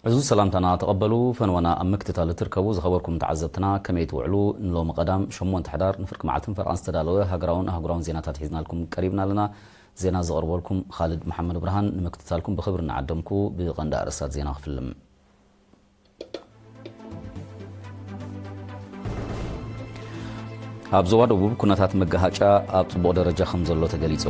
ዕዙዝ ሰላምታና ተቐበሉ። ፈንወና ኣብ ምክትታል እትርከቡ ዝኸበርኩም ተዓዘብትና፣ ከመይ ትውዕሉ? ንሎሚ ቀዳም ሸሞንተ ሕዳር ንፍርቂ መዓልትን ፈረቓን ዝተዳለወ ሃገራውን ኣህጉራውን ዜናታት ሒዝናልኩም ቀሪብና ኣለና። ዜና ዘቕርበልኩም ኻልድ መሓመድ ብርሃን። ንምክትታልኩም ብኽብሪ እናዓደምኩ፣ ብቐንዲ ኣርእስታት ዜና ክፍልም። ኣብ ዞባ ደቡብ ኩነታት መጋሃጫ ኣብ ጽቡቕ ደረጃ ከም ዘሎ ተገሊጹ።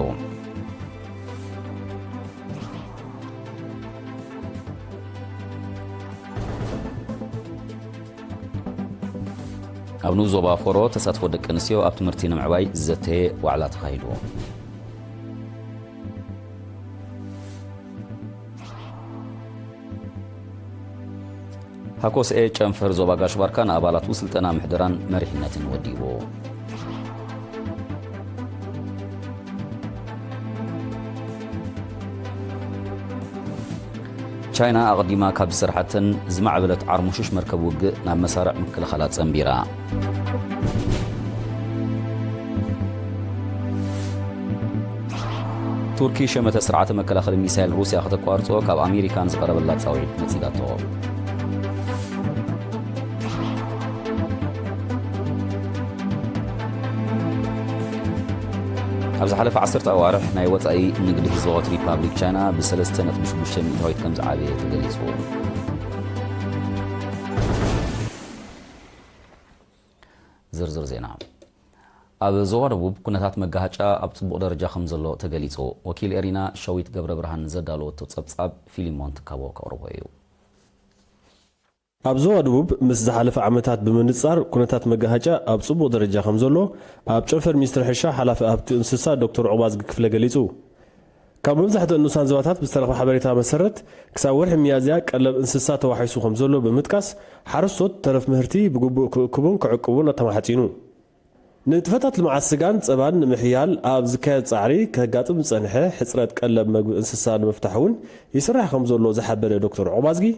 ኣብ ንኡስ ዞባ ፎሮ ተሳትፎ ደቂ ኣንስትዮ ኣብ ትምህርቲ ንምዕባይ ዝዘተየ ዋዕላ ተኻይዱ። ሃኮስኤ ጨንፈር ዞባ ጋሽ ባርካ ንኣባላቱ ስልጠና ምሕደራን መሪሕነትን ወዲቡ። ቻይና ኣቐዲማ ካብ ዝሰርሓተን ዝማዕበለት ዓርሞሽሽ መርከብ ውግእ ናብ መሳርዕ ምክልኻላ ጸንቢራ። ቱርኪ ሸመተ ስርዓተ መከላኸሊ ሚሳይል ሩስያ ከተቋርጾ ካብ ኣሜሪካ ንዝቐረበላ ጻውዒት ነጺጋቶ። ኣብ ዝሓለፈ ዓሰርተ ኣዋርሕ ናይ ወጻኢ ንግዲ ህዝባዊት ሪፓብሊክ ቻይና ብ ሰለስተ ነጥቢ ሽዱሽተ ሚእታዊት ከም ዝዓበየ ተገሊጹ። ዝርዝር ዜና። ኣብ ዞባ ደቡብ ኩነታት መጋሃጫ ኣብ ጽቡቕ ደረጃ ከም ዘሎ ተገሊጹ። ወኪል ኤሪና ሸዊት ገብረ ብርሃን ዘዳለወቶ ጸብጻብ ፊሊሞን ትካቦ ከቕርቦ እዩ። ኣብ ዞባ ደቡብ ምስ ዝሓለፈ ዓመታት ብምንጻር ኩነታት መጋሃጫ ኣብ ጽቡቕ ደረጃ ከም ዘሎ ኣብ ጨንፈር ሚኒስትሪ ሕርሻ ሓላፊ ሃብቲ እንስሳ ዶክተር ዑቕባዝጊ ክፍለ ገሊጹ። ካብ መብዛሕትአን ንኡሳን ዞባታት ብዝተረኽበ ሓበሬታ መሰረት፣ ክሳብ ወርሒ ሚያዝያ ቀለብ እንስሳ ተዋሒሱ ከም ዘሎ ብምጥቃስ፣ ሓረስቶት ተረፍ ምህርቲ ብግቡእ ክእክቡን ክዕቅቡን ተማሕጺኑ። ንጥፈታት ልምዓት ስጋን ጸባን ንምሕያል ኣብ ዝካየድ ጻዕሪ ከጋጥም ዝጸንሐ ሕጽረት ቀለብ መግቢ እንስሳ ንምፍታሕ እውን ይስራሕ ከም ዘሎ ዝሓበረ ዶክተር ዑቕባዝጊ፣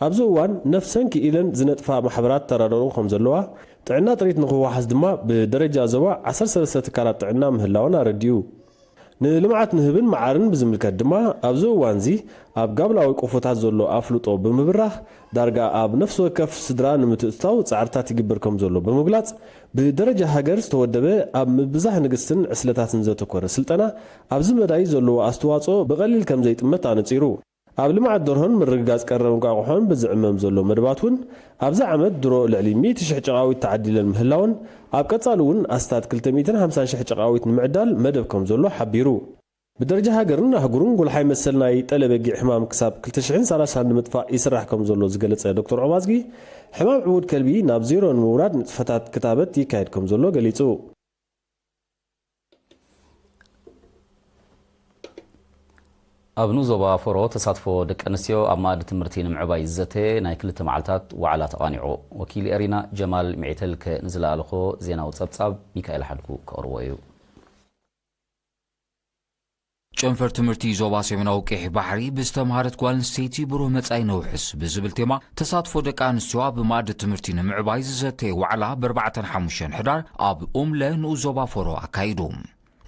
ኣብዚ እዋን ነፍሰን ክኢለን ዝነጥፋ ማሕበራት ተራድኦ ከም ዘለዋ፣ ጥዕና ጥሪት ንኽወሓስ ድማ ብደረጃ ዞባ ዓሰርተ ሰለስተ ትካላት ጥዕና ምህላወን ኣረዲኡ። ንልምዓት ንህብን መዓርን ብዝምልከት ድማ፣ ኣብዚ እዋንዚ ኣብ ጋብላዊ ቆፎታት ዘሎ ኣፍልጦ ብምብራኽ፣ ዳርጋ ኣብ ነፍሲ ወከፍ ስድራ ንምትእትታው ጻዕርታት ይግበር ከም ዘሎ ብምግላጽ፣ ብደረጃ ሃገር ዝተወደበ ኣብ ምብዛሕ ንግስትን ዕስለታትን ዘተኮረ ስልጠና ኣብዚ መዳይ ዘለዎ ኣስተዋጽኦ ብቐሊል ከም ዘይጥመት ኣነጺሩ። ኣብ ልምዓት ደርሆን ምርግጋጽ ቀረብ እንቋቑሖን ብዝዕመም ዘሎ መደባት እውን፣ ኣብዚ ዓመት ድሮ ልዕሊ ሚእቲ ሽሕ ጨቓዊት ተዓዲለን ምህላወን፣ ኣብ ቀጻሊ እውን ኣስታት ክልተ ሚእትን ሓምሳን ሽሕ ጨቓዊት ንምዕዳል መደብ ከም ዘሎ ሓቢሩ። ብደረጃ ሃገርን ኣህጉርን ጎልሓይ መሰል ናይ ጠለ በጊዕ ሕማም ክሳብ ክልተ ሽሕን ሰላሳን ንምጥፋእ ይስራሕ ከም ዘሎ ዝገለጸ ዶክተር ዑባዝጊ፣ ሕማም ዕቡድ ከልቢ ናብ ዜሮ ንምውራድ ንጥፈታት ክታበት ይካየድ ከም ዘሎ ገሊጹ። ኣብ ንኡስ ዞባ ፎሮ ተሳትፎ ደቂ ኣንስትዮ ኣብ መኣዲ ትምህርቲ ንምዕባይ ዝዘተ ናይ ክልተ መዓልታት ዋዕላ ተቓኒዑ። ወኪል ኤሪና ጀማል ሚዒተልከ ንዝለኣልኾ ዜናዊ ጸብጻብ ሚካኤል ሓድጉ ከቕርቦ እዩ። ጨንፈር ትምህርቲ ዞባ ሰሜናዊ ቀይሕ ባሕሪ ብዝተምሃረት ጓል ኣንስተይቲ ብሩህ መጻኢ ነውሕስ ብዝብል ቴማ ተሳትፎ ደቂ ኣንስትዮ ኣብ መኣዲ ትምህርቲ ንምዕባይ ዝዘተየ ዋዕላ ብኣርባዕተን ሓሙሽተን ሕዳር ኣብ ኡምለ ንኡስ ዞባ ፎሮ ኣካይዱ።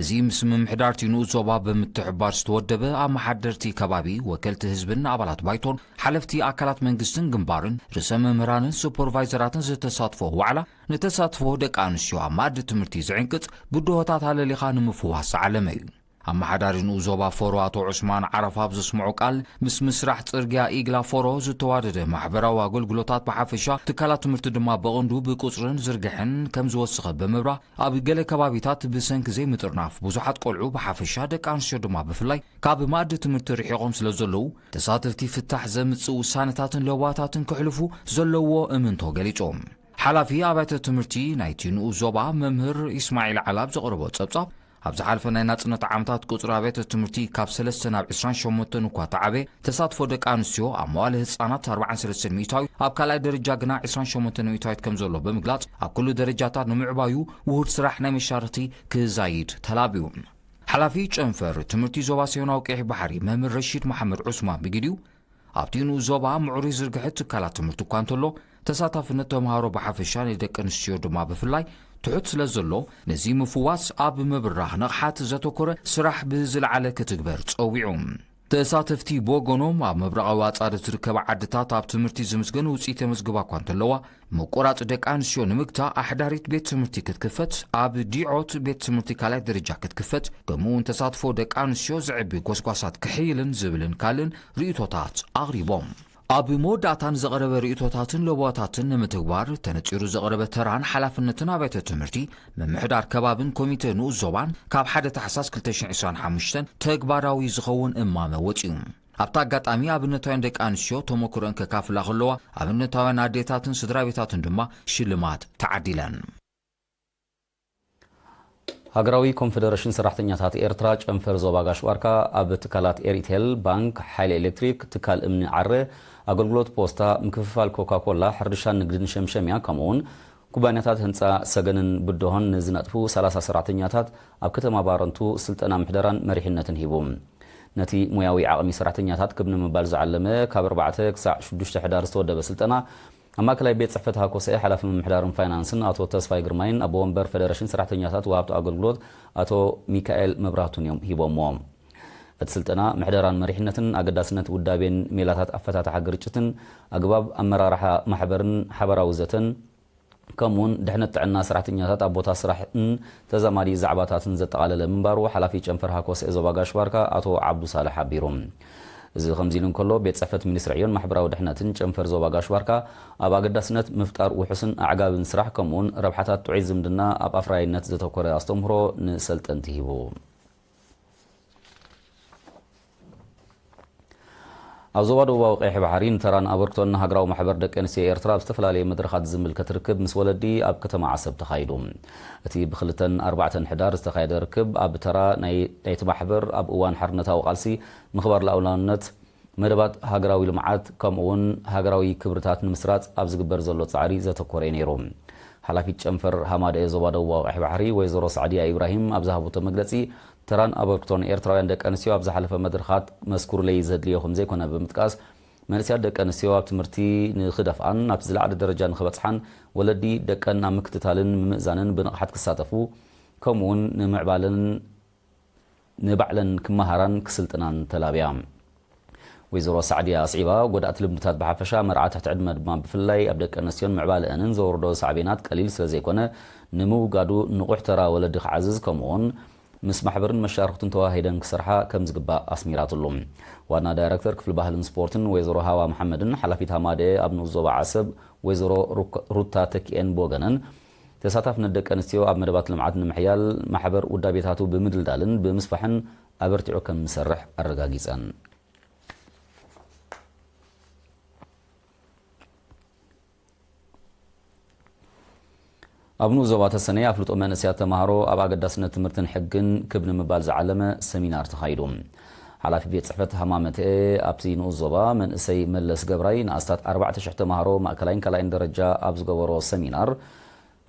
እዚ ምስ ምምሕዳርቲ ንኡስ ዞባ ብምትሕብባር ዝተወደበ ኣመሓደርቲ ከባቢ፣ ወከልቲ ህዝብን ኣባላት ባይቶን፣ ሓለፍቲ ኣካላት መንግስትን ግንባርን፣ ርእሰ መምህራንን ሱፐርቫይዘራትን ዝተሳትፎ ዋዕላ ንተሳትፎ ደቂ ኣንስትዮ ኣብ መኣዲ ትምህርቲ ዝዕንቅጽ ብድሆታት ኣለሊኻ ንምፍዋስ ዝዓለመ እዩ። ኣመሓዳሪ ንኡስ ዞባ ፎሮ ኣቶ ዑስማን ዓረፋ ኣብ ዘስምዖ ቃል፣ ምስ ምስራሕ ጽርግያ ኢግላ ፎሮ ዝተዋደደ ማሕበራዊ ኣገልግሎታት ብሓፈሻ፣ ትካላት ትምህርቲ ድማ ብቐንዱ ብቁጽርን ዝርግሕን ከም ዝወሰኸ ብምብራህ፣ ኣብ ገለ ከባቢታት ብሰንኪ ዘይምጥርናፍ ብዙሓት ቆልዑ ብሓፈሻ ደቂ ኣንስትዮ ድማ ብፍላይ ካብ መኣዲ ትምህርቲ ርሒቖም ስለ ዘለዉ፣ ተሳተፍቲ ፍታሕ ዘምጽእ ውሳነታትን ለዋታትን ክሕልፉ ዘለዎ እምንቶ ገሊጾም። ሓላፊ ኣብያተ ትምህርቲ ናይቲ ንኡስ ዞባ መምህር ኢስማዒል ዓላ ኣብ ዘቕረቦ ጸብጻብ፣ ኣብ ዝሓለፈ ናይ ናጽነት ዓመታት ቁጽሪ ኣብያተ ትምህርቲ ካብ ሰለስተ ናብ ዕስራን ሸሞንተን እኳ ተዓበየ፣ ተሳትፎ ደቂ ኣንስትዮ ኣብ መዋለ ህጻናት ኣርባዓን ሰለስተን ሚእታዊት፣ ኣብ ካልኣይ ደረጃ ግና ዕስራን ሸሞንተን ሚእታዊት ከም ዘሎ ብምግላጽ፣ ኣብ ኩሉ ደረጃታት ንምዕባዩ ውሁድ ስራሕ ናይ መሻርኽቲ ክዛይድ ተላብዩ። ሓላፊ ጨንፈር ትምህርቲ ዞባ ሰሜናዊ ቀይሕ ባሕሪ መምህር ረሺድ መሓመድ ዑስማን ብግዲኡ፣ ኣብቲ ንኡስ ዞባ ምዕሩይ ዝርግሐ ትካላት ትምህርቲ እኳ እንተሎ፣ ተሳታፍነት ተምሃሮ ብሓፈሻ ንደቂ ኣንስትዮ ድማ ብፍላይ ትሑት ስለ ዘሎ፣ ነዚ ምፍዋስ ኣብ ምብራህ ንቕሓት ዘተኮረ ስራሕ ብዝለዓለ ክትግበር ጸዊዑ። ተሳተፍቲ ብወገኖም፣ ኣብ ምብራቓዊ ኣጻድፍ ዝርከባ ዓድታት ኣብ ትምህርቲ ዝምስገን ውጽኢት የመዝግባ እኳ እንተለዋ፣ ምቁራጽ ደቂ ኣንስትዮ ንምግታእ ኣሕዳሪት ቤት ትምህርቲ ክትክፈት፣ ኣብ ዲዖት ቤት ትምህርቲ ካልኣይ ደረጃ ክትክፈት፣ ከምኡ እውን ተሳትፎ ደቂ ኣንስትዮ ዘዕቢ ጎስጓሳት ክሕይልን ዝብልን ካልእን ርእይቶታት ኣቕሪቦም። ኣብ መወዳእታ ንዘቕረበ ርእይቶታትን ለበዋታትን ንምትግባር ተነጺሩ ዝቐረበ ተራን ሓላፍነትን ኣብያተ ትምህርቲ፣ ምምሕዳር ከባብን ኮሚተ ንኡስ ዞባን ካብ ሓደ ታሕሳስ ክልተ ሽሕን ዕስራን ሓሙሽተን ተግባራዊ ዝኸውን እማመ ወጺኡ። ኣብቲ ኣጋጣሚ ኣብነታውያን ደቂ ኣንስትዮ ተመክሮአን ከካፍላ ከለዋ፣ ኣብነታውያን ኣዴታትን ስድራ ቤታትን ድማ ሽልማት ተዓዲለን። ሃገራዊ ኮንፈደረሽን ሰራሕተኛታት ኤርትራ ጨንፈር ዞባ ጋሽ ባርካ ኣብ ትካላት ኤሪቴል፣ ባንክ፣ ሓይሊ ኤሌክትሪክ፣ ትካል እምኒ ዓረ፣ ኣገልግሎት ፖስታ፣ ምክፍፋል ኮካ ኮላ፣ ሕርሻን ንግድን ሸምሸምያ፣ ከምኡውን ኩባንያታት ህንጻ ሰገንን ብድሆን ንዝነጥፉ ሰላሳ ሰራሕተኛታት ኣብ ከተማ ባረንቱ ስልጠና ምሕደራን መሪሕነትን ሂቡ። ነቲ ሞያዊ ዓቕሚ ሰራሕተኛታት ክብ ንምባል ዝዓለመ ካብ ኣርባዕተ ክሳዕ ሽዱሽተ ሕዳር ዝተወደበ ስልጠና ኣብ ማእከላይ ቤት ጽሕፈት ሃኮሰኤ ሓላፊ ምምሕዳርን ፋይናንስን ኣቶ ተስፋይ ግርማይን ኣቦ ወንበር ፈደረሽን ሰራሕተኛታት ወሃብቲ ኣገልግሎት ኣቶ ሚካኤል መብራህቱን እዮም ሂቦምዎ። እቲ ስልጠና ምሕደራን መሪሕነትን፣ ኣገዳስነት ውዳቤን ሜላታት ኣፈታትሓ ግርጭትን፣ ኣግባብ ኣመራርሓ ማሕበርን ሓበራዊ ዘተን፣ ከምኡውን ድሕነት ጥዕና ሰራሕተኛታት ኣብ ቦታ ስራሕን ተዛማዲ ዛዕባታትን ዘጠቓለለ ምንባሩ ሓላፊ ጨንፈር ሃኮሰኤ ዞባ ጋሽ ባርካ ኣቶ ዓብዱ ሳልሕ ሓቢሩ። እዚ ከምዚ ኢሉ እንከሎ፣ ቤት ጽሕፈት ሚኒስትሪ ዕዮን ማሕበራዊ ድሕነትን ጨንፈር ዞባ ጋሽ ባርካ ኣብ ኣገዳስነት ምፍጣር ውሑስን ኣዕጋብን ስራሕ፣ ከምኡውን ረብሓታት ጥዑይ ዝምድና ኣብ ኣፍራይነት ዘተኮረ ኣስተምህሮ ንሰልጠንቲ ሂቡ። ኣብ ዞባ ደቡባዊ ቀይሕ ባሕሪ ንተራን ኣበርክቶን ሃገራዊ ማሕበር ደቂ ኣንስትዮ ኤርትራ ኣብ ዝተፈላለዩ መድረኻት ዝምልከት ርክብ ምስ ወለዲ ኣብ ከተማ ዓሰብ ተኻይዱ። እቲ ብክልተን ኣርባዕተን ሕዳር ዝተኻየደ ርክብ ኣብ ተራ ናይ፣ ናይቲ ማሕበር ኣብ እዋን ሓርነታዊ ቃልሲ ምኽባር ልኡላውነት፣ መደባት ሃገራዊ ልምዓት ከምኡውን ሃገራዊ ክብርታት ንምስራጽ ኣብ ዝግበር ዘሎ ጻዕሪ ዘተኮረ እዩ ነይሩ። ሓላፊት ጨንፈር ሃማደኤ ዞባ ደቡባዊ ቀይሕ ባሕሪ ወይዘሮ ሳዕድያ ኢብራሂም ኣብ ዝሃበቶ መግለጺ፣ ተራን ኣበርክቶን ኤርትራውያን ደቂ ኣንስትዮ ኣብ ዝሓለፈ መድረኻት መስኩሩለይ ዘድልዮ ከም ዘይኮነ ብምጥቃስ፣ መንእሰያት ደቂ ኣንስትዮ ኣብ ትምህርቲ ንኽደፍኣን ናብቲ ዝለዓለ ደረጃ ንኽበጽሓን ወለዲ ደቀን ኣብ ምክትታልን ምምእዛንን ብንቕሓት ክሳተፉ፣ ከምኡውን ንምዕባለን ንባዕለን ክመሃራን ክስልጥናን ተላብያ። ወይዘሮ ሳዕድያ ኣስዒባ፣ ጎዳእቲ ልምድታት ብሓፈሻ፣ መርዓ ትሕቲ ዕድመ ድማ ብፍላይ ኣብ ደቂ ኣንስትዮን ምዕባለአንን ዘውርዶ ሳዕቤናት ቀሊል ስለ ዘይኮነ፣ ንምውጋዱ ንቑሕ ተራ ወለዲ ክዓዝዝ፣ ከምኡውን ምስ ማሕበርን መሻርኽቱን ተዋሂደን ክሰርሓ ከም ዝግባእ ኣስሚራትሉ። ዋና ዳይረክተር ክፍሊ ባህልን ስፖርትን ወይዘሮ ሃዋ መሓመድን ሓላፊት ሃማደኤ ኣብ ንኡስ ዞባ ዓሰብ ወይዘሮ ሩክ-፣ ሩታ ተኪኤን ብወገነን፣ ተሳታፍነት ደቂ ኣንስትዮ ኣብ መደባት ልምዓት ንምሕያል ማሕበር ውዳቤታቱ ብምድልዳልን ብምስፋሕን ኣበርቲዑ ከም ዝሰርሕ ኣረጋጊጸን። ኣብ ንኡስ ዞባ ተሰነይ ኣፍልጦ መንእሰያት ተማሃሮ ኣብ ኣገዳስነት ትምህርትን ሕግን ክብ ንምባል ዝዓለመ ሰሚናር ተኻይዱ። ሓላፊ ቤት ጽሕፈት ሃማመተኤ ኣብቲ ንኡስ ዞባ መንእሰይ መለስ ገብራይ ንኣስታት ኣርባዕተ ሽሕ ተማሃሮ ማእከላይን ካልኣይን ደረጃ ኣብ ዝገበሮ ሰሚናር፣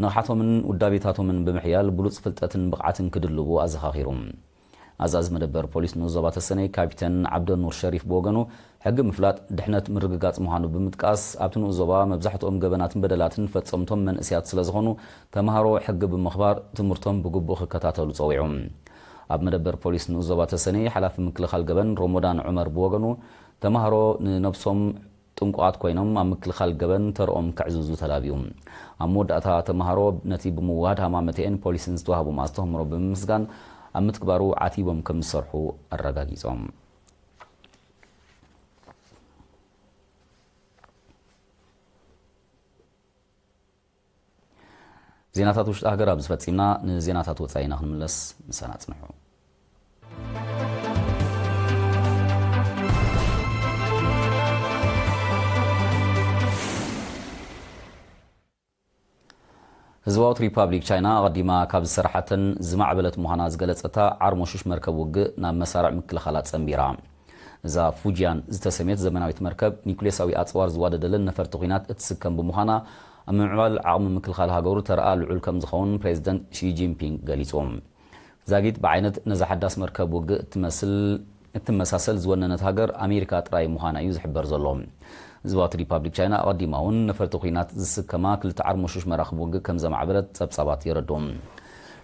ንቕሓቶምን ውዳቤታቶምን ብምሕያል ብሉጽ ፍልጠትን ብቕዓትን ክድልቡ ኣዘኻኺሩ። ኣዛዚ መደበር ፖሊስ ንኡስ ዞባ ተሰነይ ካፒተን ዓብደኑር ሸሪፍ ብወገኑ፣ ሕጊ ምፍላጥ ድሕነት ምርግጋጽ ምዃኑ ብምጥቃስ፣ ኣብቲ ንኡስ ዞባ መብዛሕትኦም ገበናትን በደላትን ፈጸምቶም መንእሰያት ስለ ዝኾኑ፣ ተማሃሮ ሕጊ ብምኽባር ትምህርቶም ብግቡእ ክከታተሉ ጸዊዑ። ኣብ መደበር ፖሊስ ንኡስ ዞባ ተሰነይ ሓላፊ ምክልኻል ገበን ሮሞዳን ዑመር ብወገኑ፣ ተማሃሮ ንነብሶም ጥንቁቓት ኮይኖም ኣብ ምክልኻል ገበን ተርኦም ከዕዝዙ ተላብዩ። ኣብ መወዳእታ ተማሃሮ ነቲ ብምውሃድ ሃማመተኤን ፖሊስን ዝተዋህቦም ኣስተምህሮ ብምምስጋን ኣብ ምትግባሩ ዓቲቦም ከም ዝሰርሑ ኣረጋጊጾም። ዜናታት ውሽጢ ሃገር ኣብዚ ፈጺምና፣ ንዜናታት ወጻኢ ኢና ክንምለስ፣ ምሳና ጽንሑ። ህዝባዊት ሪፓብሊክ ቻይና ኣቐዲማ ካብ ዝሰራሓተን ዝማዕበለት ምዃና ዝገለጸታ ዓርሞሽሽ መርከብ ውግእ ናብ መሳርዕ ምክልኻላ ጸንቢራ። እዛ ፉጂያን ዝተሰምየት ዘመናዊት መርከብ ኒኩሌሳዊ ኣጽዋር ዝዋደደለን ነፈርቲ ኲናት እትስከም ብምዃና፣ ኣብ ምምዕባል ዓቕሚ ምክልኻል ሃገሩ ተረኣ ልዑል ከም ዝኸውን ፕሬዚደንት ሺ ጂንፒንግ ገሊጹ። ዛጊት ብዓይነት ነዛ ሓዳስ መርከብ ውግእ እትመስል፣ እትመሳሰል ዝወነነት ሃገር ኣሜሪካ ጥራይ ምዃና እዩ ዝሕበር ዘሎ። ህዝባዊት ሪፓብሊክ ቻይና ኣቐዲማ እውን ነፈርቲ ኲናት ዝስከማ ክልተ ዓርሞሽሽ መራኽብ ውግእ ከም ዘማዕበለት ጸብጻባት የረድኡ።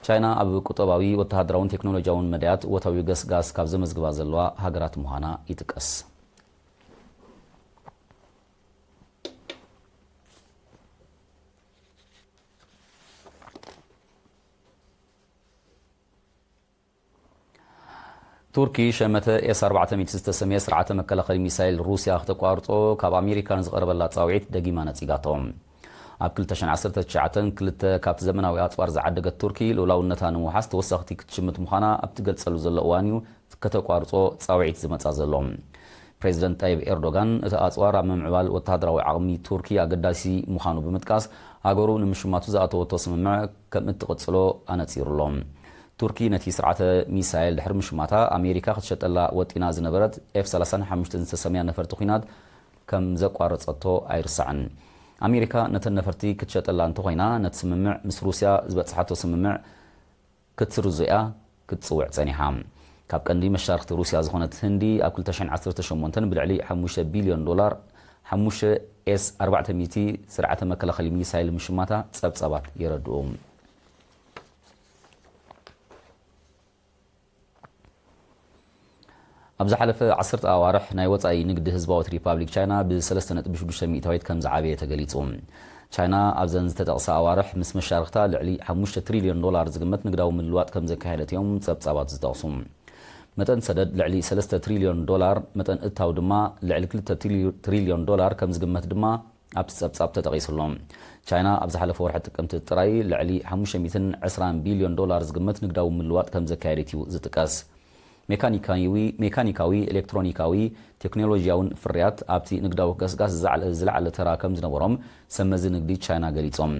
ቻይና ኣብ ቁጠባዊ፣ ወተሃደራውን ቴክኖሎጂያውን መዳያት እወታዊ ገስጋስ ካብ ዘመዝግባ ዘለዋ ሃገራት ምዃና ይጥቀስ። ቱርኪ ሸመተ ኤስ ኣርባዕተ ሚእቲ ዝተሰምየ ስርዓተ መከላኸሊ ሚሳይል ሩስያ ክተቋርጾ ካብ ኣሜሪካ ንዝቐረበላ ጻውዒት ደጊማ ነጺጋቶ። ኣብ ክልተ ሽሕን ዓሰርተ ትሽዓተን ክልተ ካብቲ ዘመናዊ ኣጽዋር ዝዓደገት ቱርኪ፣ ልኡላውነታ ንምውሓስ ተወሰኽቲ ክትሽምት ምዃና ኣብ ትገልጸሉ ዘሎ እዋን እዩ ከተቋርጾ ጻውዒት ዝመጻ ዘሎ። ፕሬዚደንት ጣይብ ኤርዶጋን፣ እቲ ኣጽዋር ኣብ ምምዕባል ወተሃደራዊ ዓቕሚ ቱርኪ ኣገዳሲ ምዃኑ ብምጥቃስ፣ ሃገሩ ንምሽማቱ ዝኣተወቶ ስምምዕ ከም እትቕጽሎ ኣነጺሩ ኣሎ። ቱርኪ ነቲ ስርዓተ ሚሳይል ድሕሪ ምሽማታ፣ ኣሜሪካ ክትሸጠላ ወጢና ዝነበረት ኤፍ ሰላሳን ሓሙሽተን ዝተሰምያ ነፈርቲ ኲናት ከም ዘቋረጸቶ ኣይርሳዕን። ኣሜሪካ ነተን ነፈርቲ ክትሸጠላ እንተኾይና፣ ነቲ ስምምዕ፣ ምስ ሩስያ ዝበጽሓቶ ስምምዕ ክትስርዞ እያ ክትጽውዕ ጸኒሓ። ካብ ቀንዲ መሻርክቲ ሩስያ ዝኾነት ህንዲ፣ ኣብ ክልተ ሽሕን ዓሰርተ ሸሞንተን ብልዕሊ ሓሙሽተ ቢልዮን ዶላር ሓሙሽተ ኤስ ኣርባዕተ ሚእቲ ስርዓተ መከላኸሊ ሚሳይል ምሽማታ ጸብጻባት የረድኡ። ኣብ ዝሓለፈ ዓሰርተ ኣዋርሕ ናይ ወጻኢ ንግዲ ህዝባዊት ሪፓብሊክ ቻይና ብ ሰለስተ ነጥቢ ሽዱሽተ ሚእታዊት ከም ዝዓበየ ተገሊጹ። ቻይና ኣብዘን ዝተጠቕሳ ኣዋርሕ ምስ መሻርክታ ልዕሊ ሓሙሽተ ትሪልዮን ዶላር ዝግመት ንግዳዊ ምልዋጥ ከም ዘካየደት እዮም ጸብጻባት ዝጠቕሱ። መጠን ሰደድ ልዕሊ ሰለስተ ትሪልዮን ዶላር፣ መጠን እታው ድማ ልዕሊ ክልተ ትሪልዮን ዶላር ከም ዝግመት ድማ ኣብቲ ጸብጻብ ተጠቒሱ ኣሎ። ቻይና ኣብ ዝሓለፈ ወርሒ ጥቅምቲ ጥራይ ልዕሊ ሓሙሽተ ሚእትን ዕስራን ቢልዮን ዶላር ዝግመት ንግዳዊ ምልዋጥ ከም ዘካየደት እዩ ዝጥቀስ። ሜካኒካዊ፣ ሜካኒካዊ፣ ኤሌክትሮኒካዊ፣ ቴክኖሎጂያውን ፍርያት ኣብቲ ንግዳዊ ገስጋስ ዝዓለ-፣ ዝለዓለ ተራ ከም ዝነበሮም ሰብ መዚ ንግዲ ቻይና ገሊጾም።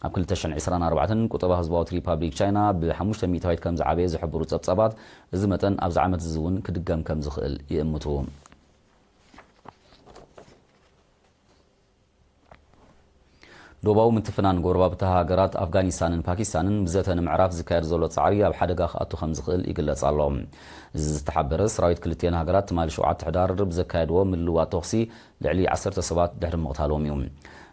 ኣብ ክልተ ሽሕን ዕስራን ኣርባዕተን ቁጠባ ህዝባዊት ሪፓብሊክ ቻይና ብሓሙሽተ ሚእታዊት ከም ዝዓበየ ዝሕብሩ ጸብጻባት፣ እዚ መጠን ኣብዚ ዓመት እዚ እውን ክድገም ከም ዝኽእል ይእምቱ። ዶባዊ ምትፍናን ጎረባብቲ ሃገራት ኣፍጋኒስታንን ፓኪስታንን ብዘተ ንምዕራፍ ዝካየድ ዘሎ ጻዕሪ ኣብ ሓደጋ ክኣቱ ከም ዝኽእል ይግለጽ ኣሎ። እዚ ዝተሓበረ፣ ሰራዊት ክልቲኤን ሃገራት ትማሊ ሸውዓተ ሕዳር ብዘካየድዎ ምልውዋጥ ተኹሲ ልዕሊ ዓሰርተ ሰባት ድሕሪ ምቕታሎም እዩ።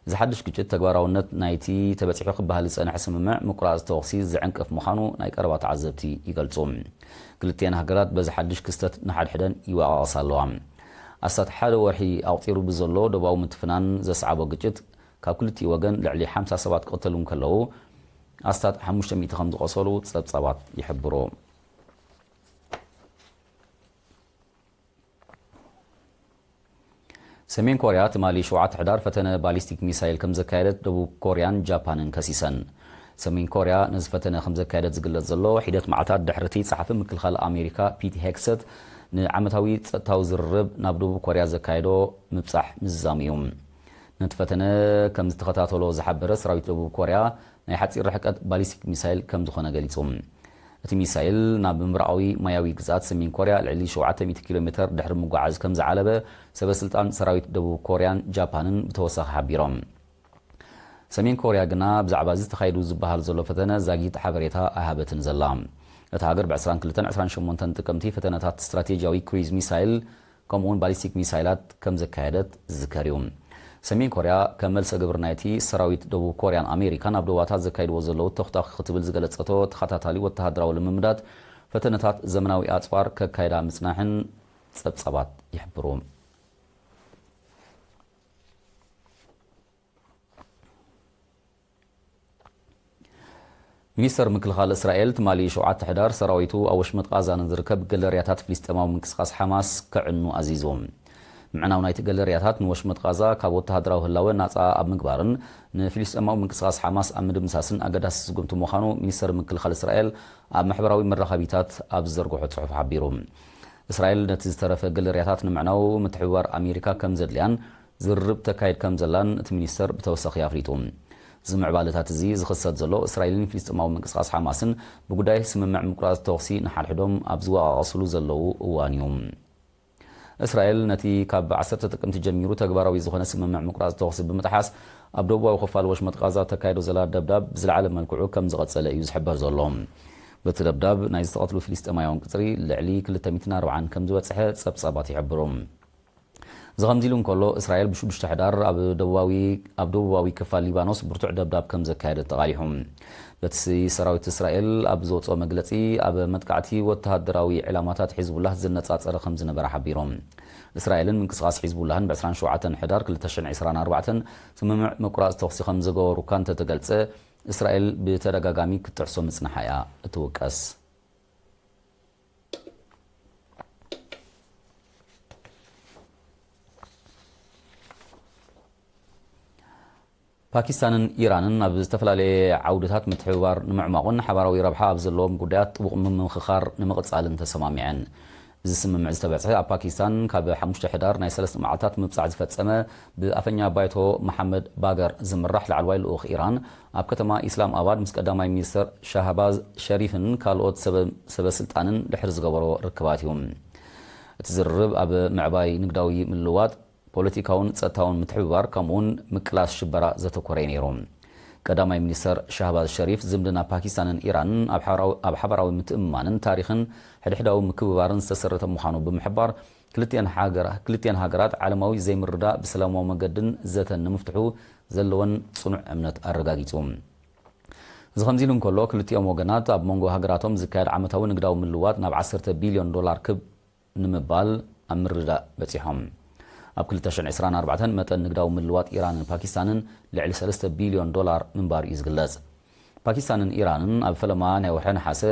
እዚ ሓድሽ ግጭት ተግባራውነት ናይቲ ተበጺሑ ክበሃል ዝጸንሐ ስምምዕ ምቁራጽ ተኹሲ ዝዕንቅፍ ምዃኑ ናይ ቀረባ ተዓዘብቲ ይገልጹ። ክልቲኤን ሃገራት በዚ ሓድሽ ክስተት ንሓድሕደን ይወቓቐሳ ኣለዋ። ኣስታት ሓደ ወርሒ ኣቑጺሩ ብዘሎ ዶባዊ ምትፍናን ዘስዓቦ ግጭት፣ ካብ ክልቲኡ ወገን ልዕሊ ሓምሳ ሰባት ክቕተሉ እንከለዉ፣ ኣስታት ሓሙሽተ ሚእቲ ከም ዝቖሰሉ ጸብጻባት ይሕብሩ። ሰሜን ኮርያ ትማሊ ሸውዓተ ሕዳር ፈተነ ባሊስቲክ ሚሳይል ከም ዘካየደት ደቡብ ኮርያን ጃፓንን ከሲሰን። ሰሜን ኮርያ ነዚ ፈተነ ከም ዘካየደት ዝግለጽ ዘሎ፣ ሒደት መዓልታት ድሕሪ እቲ ጸሓፊ ምክልኻል ኣሜሪካ ፒት ሄግሰት ንዓመታዊ ጸጥታዊ ዝርርብ ናብ ደቡብ ኮርያ ዘካየዶ ምብጻሕ ምዝዛሙ እዩ። ነቲ ፈተነ ከም ዝተኸታተሎ ዝሓበረ ሰራዊት ደቡብ ኮርያ፣ ናይ ሓጺር ርሕቀት ባሊስቲክ ሚሳይል ከም ዝኾነ ገሊጹ። እቲ ሚሳይል ናብ ምብራቓዊ ማያዊ ግዝኣት ሰሜን ኮርያ ልዕሊ ሸውዓተ ሚእቲ ኪሎ ሜተር ድሕሪ ምጉዓዝ ከም ዝዓለበ ሰበ ስልጣን ሰራዊት ደቡብ ኮርያን ጃፓንን ብተወሳኺ ሓቢሮም። ሰሜን ኮርያ ግና ብዛዕባ እዚ ተኻይዱ ዝበሃል ዘሎ ፈተነ ዛጊት ሓበሬታ ኣይሃበትን ዘላ። እታ ሃገር ብ ዕስራን ክልተን ዕስራን ሸሞንተን ጥቅምቲ ፈተነታት ስትራቴጂያዊ ክሩይዝ ሚሳይል ከምኡውን ባሊስቲክ ሚሳይላት ከም ዘካየደት ዝዝከር እዩ። ሰሜን ኮርያ ከም መልሰ ግብሪ ናይቲ ሰራዊት ደቡብ ኮርያን ኣሜሪካን ኣብ ዶባታት ዘካይድዎ ዘለዉ ተኹታኹ ክትብል ዝገለጸቶ ተኸታታሊ ወተሃደራዊ ልምምዳት ፈተነታት ዘመናዊ ኣጽዋር ከካይዳ ምጽናሕን ጸብጻባት ይሕብሩ። ሚኒስተር ምክልኻል እስራኤል ትማሊ ሸውዓተ ሕዳር ሰራዊቱ ኣብ ወሽመጥ ቃዛ ንዝርከብ ገለርያታት ፍልስጤማዊ ምንቅስቃስ ሓማስ ከዕኑ ኣዚዙ። ምዕናው ናይቲ ገለርያታት ንወሽመጥ ቃዛ ካብ ወተሃደራዊ ህላወ ናጻ ኣብ ምግባርን ንፍልስጤማዊ ምንቅስቃስ ሓማስ ኣብ ምድምሳስን ኣገዳሲ ስጉምቲ ምዃኑ ሚኒስተር ምክልኻል እስራኤል ኣብ ማሕበራዊ መራኸቢታት ኣብ ዝዘርግሖ ጽሑፍ ሓቢሩ። እስራኤል ነቲ ዝተረፈ ገለርያታት ንምዕናው ምትሕብባር ኣሜሪካ ከም ዘድልያን ዝርርብ ተካይድ ከም ዘላን እቲ ሚኒስተር ብተወሳኺ ኣፍሊጡ። እዚ ምዕባለታት እዚ ዝኽሰት ዘሎ እስራኤልን ፍልስጤማዊ ምንቅስቃስ ሓማስን ብጉዳይ ስምምዕ ምቁራጽ ተኹሲ ንሓድሕዶም ኣብ ዝወቓቐስሉ ዘለዉ እዋን እዩ። እስራኤል ነቲ ካብ ዓሰርተ ጥቅምቲ ጀሚሩ ተግባራዊ ዝኾነ ስምምዕ ምቁራጽ ተኹሲ ብምጥሓስ ኣብ ደቡባዊ ክፋል ወሽመጥ ቃዛ ተካይዶ ዘላ ደብዳብ ብዝለዓለ መልክዑ ከም ዝቐጸለ እዩ ዝሕበር ዘሎ። በቲ ደብዳብ ናይ ዝተቐትሉ ፍልስጤማውያን ቁጽሪ ልዕሊ ክልተ ሚእትን ኣርባዓን ከም ዝበጽሐ ጸብጻባት ይሕብሩ። እዚ ከምዚ ኢሉ እንከሎ፣ እስራኤል ብሽዱሽተ ሕዳር ኣብ ደቡባዊ፣ ኣብ ደቡባዊ ክፋል ሊባኖስ ብርቱዕ ደብዳብ ከም ዘካየደት ተቓሊሑ። በቲ ሰራዊት እስራኤል ኣብ ዘውፅኦ መግለፂ፣ ኣብ መጥቃዕቲ ወተሃደራዊ ዕላማታት ሒዝቡላህ ዝነፃፀረ ከም ዝነበረ ሓቢሮም። እስራኤልን ምንቅስቓስ ሒዝቡላህን ብ ዕስራን ሸውዓተን ሕዳር ክልተ ሽሕን ዕስራን ኣርባዕተን ስምምዕ ምቁራፅ ተኹሲ ከም ዝገበሩ እኳ እንተተገልፀ፣ እስራኤል ብተደጋጋሚ ክትጥሕሶ ምፅንሓ እያ እትውቀስ። ፓኪስታንን ኢራንን ኣብ ዝተፈላለየ ዓውድታት ምትሕብባር ንምዕማቑን ሓባራዊ ረብሓ ኣብ ዘለዎም ጉዳያት ጥቡቕ ምምኽኻር ንምቕጻልን ተሰማሚዐን። እዚ ስምምዕ ዝተበጽሐ ኣብ ፓኪስታን ካብ ሓሙሽተ ሕዳር ናይ ሰለስተ መዓልታት ምብጻሕ ዝፈጸመ ብኣፈኛ ባይቶ መሓመድ ባገር ዝምራሕ ላዕለዋይ ልኡኽ ኢራን ኣብ ከተማ ኢስላም ኣባድ ምስ ቀዳማይ ሚኒስትር ሻህባዝ ሸሪፍን ካልኦት ሰበ-፣ ሰበ ስልጣንን ድሕሪ ዝገበሮ ርክባት እዩ። እቲ ዝርርብ ኣብ ምዕባይ ንግዳዊ ምልውዋጥ፣ ፖለቲካውን ጸጥታውን ምትሕብባር፣ ከምኡውን ምቅላስ ሽበራ ዘተኮረ እዩ ነይሩ። ቀዳማይ ሚኒስተር ሻህባዝ ሸሪፍ ዝምድና ፓኪስታንን ኢራንን ኣብ ሓበራዊ፣ ኣብ ሓበራዊ ምትእምማንን ታሪኽን ሕድሕዳዊ ምክብባርን ዝተሰረተ ምዃኑ ብምሕባር፣ ክልቲአን ሃገራ-፣ ክልቲአን ሃገራት ዓለማዊ ዘይምርዳእ ብሰላማዊ መገድን ዘተን ንምፍትሑ ዘለወን ጽኑዕ እምነት ኣረጋጊጹ። እዚ ከምዚ ኢሉ እንከሎ፣ ክልቲኦም ወገናት ኣብ መንጎ ሃገራቶም ዝካየድ ዓመታዊ ንግዳዊ ምልዋጥ ናብ ዓሰርተ ቢልዮን ዶላር ክብ ንምባል ኣብ ምርድዳእ በጺሖም። ኣብ ክልተ ሽሕን ዕስራን ኣርባዕተን መጠን ንግዳዊ ምልዋጥ ኢራንን ፓኪስታንን ልዕሊ ሰለስተ ቢልዮን ዶላር ምንባሩ እዩ ዝግለጽ። ፓኪስታንን ኢራንን ኣብ ፈለማ ናይ ወርሒ ነሓሰ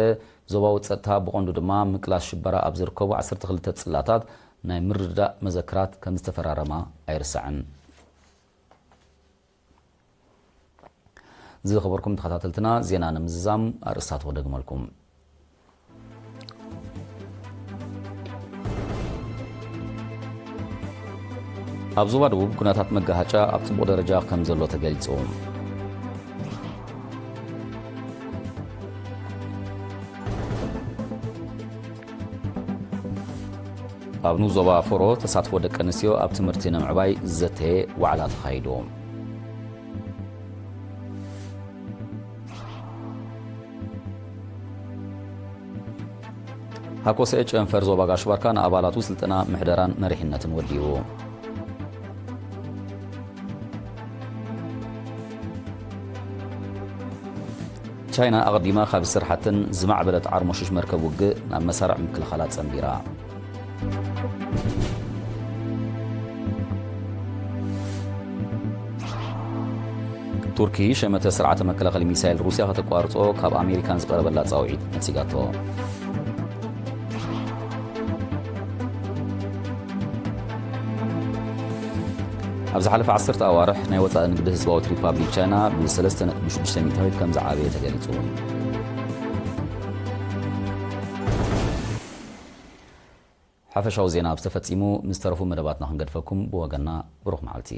ዞባዊ ጸጥታ፣ ብቐንዱ ድማ ምቅላስ ሽበራ ኣብ ዝርከቡ ዓሰርተ ክልተ ጽላታት ናይ ምርድዳእ መዘክራት ከም ዝተፈራረማ ኣይርሳዕን። ዝኸበርኩም ተኸታተልትና፣ ዜና ንምዝዛም ኣርእስታቱ ክደግመልኩም። ኣብ ዞባ ደቡብ ኩነታት መጋሃጫ ኣብ ጽቡቕ ደረጃ ከም ዘሎ ተገሊጹ። ኣብ ንኡስ ዞባ ፎሮ ተሳትፎ ደቂ ኣንስትዮ ኣብ ትምህርቲ ንምዕባይ ዘተ ዋዕላ ተኻይዱ። ሃኮሰኤ ጨንፈር ዞባ ጋሽ ባርካ ንኣባላቱ ስልጠና ምሕደራን መሪሕነትን ወዲቡ። ቻይና ኣቐዲማ ካብ ዝሰርሓተን ዝማዕበለት ዓርሞሽሽ መርከብ ውግእ ናብ መሳርዕ ምክልኻላ ጸንቢራ። ቱርኪ ሸመተ ስርዓተ መከላኸሊ ሚሳይል ሩስያ ከተቋርጾ ካብ ኣሜሪካን ዝቐረበላ ጻውዒት ነጺጋቶ። ኣብ ዝሓለፈ ዓሰርተ ኣዋርሕ ናይ ወጻኢ ንግዲ ህዝባዊት ሪፓብሊክ ቻይና ብ ሰለስተ ነጥቢ ሽዱሽተ ሚእታዊት ከም ዝዓበየ ተገሊጹ። ሓፈሻዊ ዜና ኣብ ዝተፈጺሙ፣ ምስ ተረፉ መደባትና ክንገድፈኩም ብወገንና ብሩኽ መዓልቲ።